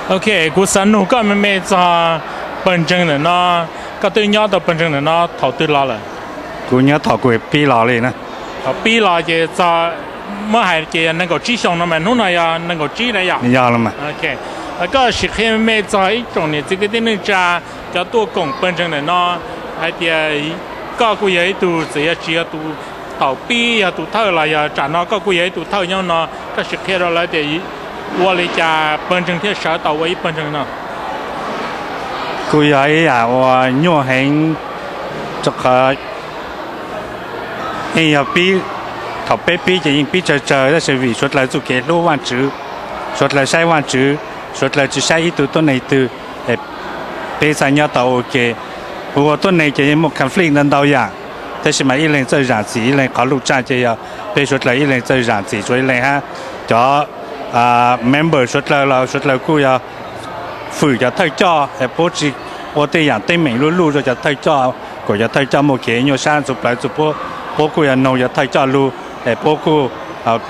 Ok, kuv xav nug koj me me txog pawg ntseeg ntawm no, koj twb nyob tau pawg ntseeg ntawm no thaum twg los lawm? Kuv nyob thaum kuv pib los li na. Thaum pib los ces txog, muab hais ces yog nees nkaum tsib xyoos no mas hnub no yog nees nkaum tsib na yog? Yog los mas. Ok, koj sim qhia me me txog ib tsoom niam txiv kwv tij neej tsa cov tuaj koom pawg ntseeg ntawm no hais tias koj kuj yog ib tug txawm yog tsis yog tus thaum pib yog tus thawj los yog tsam no koj kuj yog ib tug thawj nyob no, koj sim qhia rau lawv tias ua li cas pawg ntseeg thiaj sawv tau ua ib pawg ntseeg no. Kuj yog ib yam uas nyuaj heev, rau qhov yeej yog pib, thaum peb pib ces yeej pib tsawg tsawg tab sis vim suav dlawg txuj kev hlub Vaajtswv, suav dlawg saib Vaajtswv, suav dlawg tsis saib ib tug tuab neeg twg, es peb txhaj nyob tau ua ke. Ua tuab neeg ces yeej muaj conflict ntau ntau yam, tab sis mas ib leeg txawj zaam txim ib leeg, qhov luj tsaj ces yog peb suav dlawg ib leeg txawj zaam txim rua ib leeg hab. Cov member suav dlawg los suav dlawg kuj yog fwm cov thawj coj es puab tsis ua tej yam teeb meem luj luj rua cov thawj coj, kom cov thawj coj muaj kev nyuaj sab txug plawv txug puab. Puab kuj yog noog cov thawj coj lug es puab kuj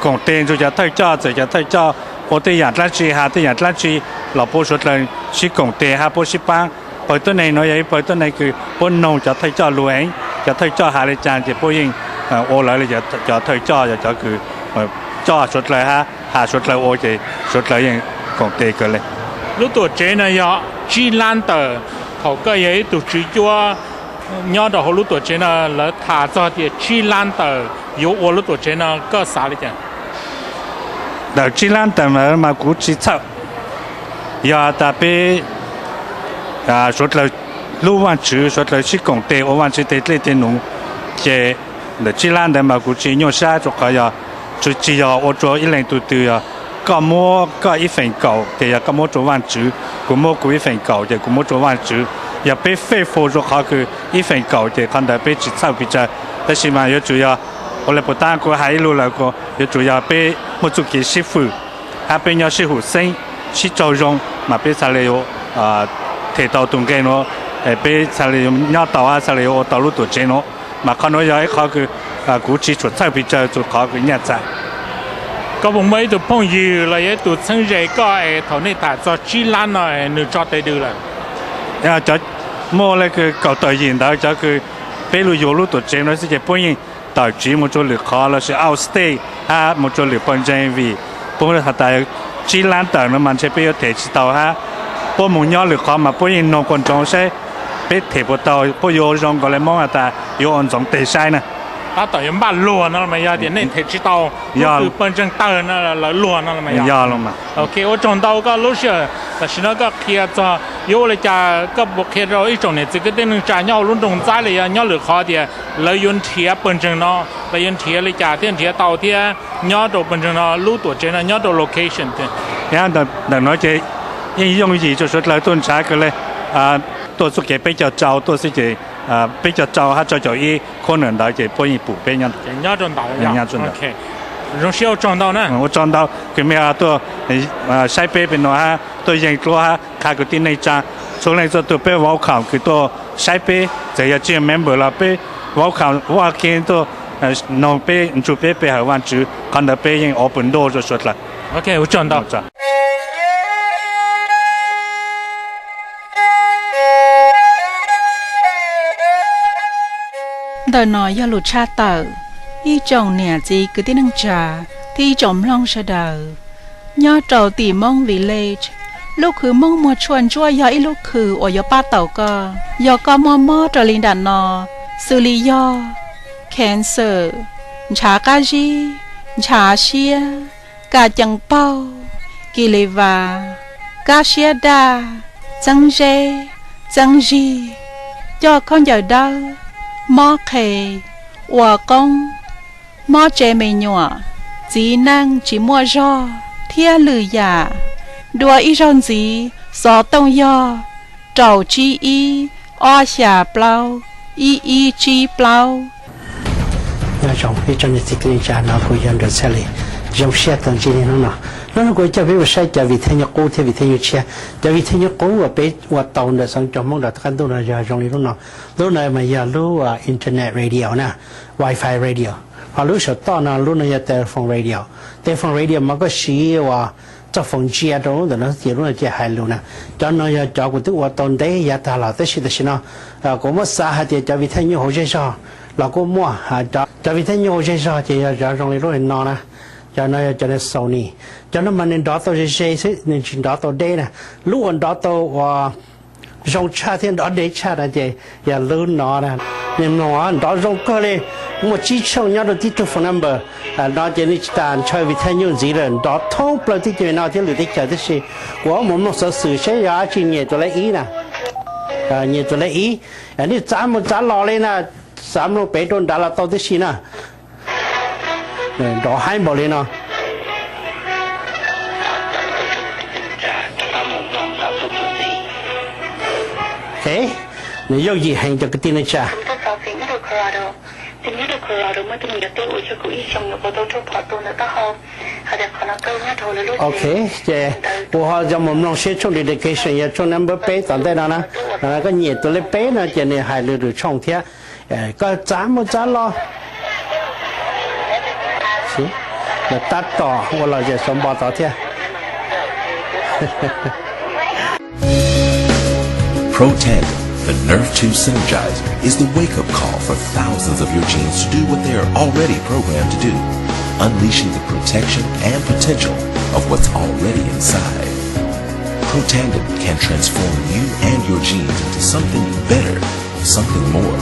koom tes nrug cov thawj coj, txawm cov thawj coj ua tej yam dlaab tsi has tej yam dlaab tsi los puab suav dlawg sib koom tes hab puab sib paab. Pawg tuab neeg nuav yog ib pawg tuab neeg kws puab noog cov thawj coj lug heev, cov thawj coj has le caag ces puab yeej ua lawv le. Cov thawj coj yog cov kws coj suav dlawg hab has suav dlawg ua ces suav dlawg yeej koom tes kawg le. Lub tuam tsev no yog tsib lab ntawm, thaum koj yog ib tug tswv cuab nyob rau hauv lub tuam tsev no lawv tham txog tias tsib lab ntawm yuav ua lub tuam tsev no koj xav li cas? Ntawm tsib lab ntawm mas kuv tsis txhawj. Yog tas peb suav dlawg hlub Vaajtswv, suav dlawg sib koom tes ua Vaajtswv tes dlej tes num, ces ntawm tsib lab ntawd mas kuv tsis nyuaj sab rua qhov yog tsis yog ua rua ib leeg tug twg, yog koj muab koj ib feem kaum ces yog koj muab rua Vaajtswv, kuv muab kuv ib feem kaum ces kuv muab rua Vaajtswv. Yog peb faithful rua qhov kws ib feem kaum ces qhov ntawd peb tsis txhawj pes tsawg. Tab sis mas yuav tsum yog ua le puas tab kuv has ib lug lawm, yuav tsum yog peb muaj txuj kev sib fwm hab peb nyob sib hum xeeb, sib raug zoo mas peb txhaj le yuav them tau tug nqe nuav, peb txhaj le yuav nyob tau hab txhaj le yuav ua tau lub tuam tsev nuav. Mas qhov nuav yog ib qhov kws kuv tsis tshua txhawj pes tsawg txug qhov kws nyaj txag. Koj puas muaj ib tug phooj ywg los yog ib tug txheeb ze koj es thaum nej tham txog tsib lab no es nwg tso tes dws lawm? Muaj le kws kaum tawm yim ntawd cov kws peb lug yuav lub tuam tsev nuav xwb ces puab yeej tawm tsiv mus rua lwm qhov lossis out state hab mus rua lwm pawg ntseeg vim puab has tas tsib lab ntawm no mas ntshe peb yuav them tsis tau hab puab mus nyob lwm qhov mas puab yeej noog quas ntsoov saib peb them puas tau, puab yuav ua zoo nkaus le Moob has tas yuav ua ntxoov tes saib na. Tab tom yuav npaj luag no los mas yog tias nej them tsis tau, yog kws pawg ntseeg tawg no lawv luag no los mas yog. Yog los mas. Ok, ua tsaug ntau koj lub sij hawm tam sim no koj qhia txog yuav ua li cas, koj puas qhia rau ib tsoom niam txiv kwv tij neej tsa nyob hauv lub nroog Ntxaib los yog nyob lwm qhov tias lawv yuav nrhiav pawg ntseeg no, lawv yuav nrhiav li cas thiaj nrhiav tau thiab nyob rau pawg ntseeg no lub tuam tsev no nyob rau location? Ntawm nuav ces yeej yooj yim rua suav dlawg tuaj nrhav kawg le. Tuaj txuj kev peb caug rau tuaj xwb ces peb caug rau hab rau caum ib corner ntawd ces puab yeej pum peb nyob. Nyob rau ntawd. Zoo siab ua tsaug ntau na. Ua tsaug ntau kws mej tuaj saib peb pem nuav hab tuaj yeeg dluab hab qha kwv tij neej tsa, txhua leej txhua tug peb welcome kws tuaj saib peb, txawm yog tsis yog member los peb welcome, welcome tuaj noog peb, nrug peb pe hawm Vaajtswv, qhov ntawd peb yeej open door rua suav dlawg. Ntawm no yog lus tshaj tawm, ib tsoom niam txiv kwv tij neej tsa thiab ib tsoom mloog sawv daws. Nyob rau tim Moob Village, lub khw Moob muag tshuaj ntsuab yog ib lub khw uas yuav pab tau koj yog koj muaj mob raws li nram no, xws li yog cancer, ntshav qab zib, ntshav siab, ka cees paug, kis lis vas, kab siab daj, txeeb zeb, txeeb zig, coj khaub ncaws dawb, mob qhe, ua qoob, mob tse me nyuam, txiv neej tsis muaj zog thiab lwm yam. Dua ib zaug ntxiv xov tooj yog rau tsib ib, ob xya plaub, ib ib tsib plaub. Nyob zoo ib tsoom niam txiv kwv tij neej tsa, no kuv yog Nraug Txhiaj Lis. Zoo siab tau ntsib nej hnub no. Hnub no kuv coj peb mus saib cov video nyuj qub thiab video nyuj tshiab. Cov video nyuj qub uas peb ua tau ntawm xov tooj Hmoob rau qab ntuj no yog zoo li lub no. Lub no mas yog lub internet radio na, wifi radio. Ho lub saum toj no lub no yog telephone radio. Telephone radio mas koj siv uas txoj foos ntsia rau ntawm no ces lub no ces hais lus na. Cov no yog cov kuv twb ua tau ntev yav tag los tab sis tam sim no kuv muab xav hais tias cov vim thaj nyuj hauv zej zog los kuj muaj. Cov vim thaj nyuj hauv zej zog ces yog cov zoo li lub no na. Cov no yog cov Sony. Cov no mas nws nrov tau ze ze xwb, nws tsis nrov tau deb na. Lub uas nrov tau uas zoo tshaj thiab nrov deb tshaj no ces yog lub no na. Nws mloog nrov zoo kawg li, muaj tsib tshooj nyob rau tib tug phone number no ces nws tsis tas ntshaw vim thaj nyuj ntxiv lawm, nrov thoob plaws teb chaws no thiab lwm teb chaws tib si. Kuv mus mloog xov xwm seb yog dab tsi nyiam tus lej ib na. Nyiam tus lej ib, nej txav mus txav los li na, xav mloog pem rau nrad los tau tib si na. Nrov haib npaum li no. Nws yooj yim heev cov kwv tij neej tsa. Ok, ces kuv ho yog mus mloog seb tshooj dedication yog tshooj number peb tom ntej no na. Koj nyiam tus lej peb no ces nws hais lwm lwm tshooj thiab. Koj txav mus txav los, lawv tab tom ua lom zem xov npo tod thiab. Protandim, the Nerve two Synergizer, is the wake-up call for thousands of your genes to do what they are already programmed to do, unleashing the protection and potential of what's already inside. Protandim can transform you and your genes into something better, something more.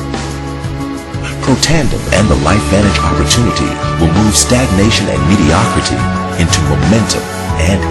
Protandim and the LifeVantage opportunity will move stagnation and mediocrity into momentum and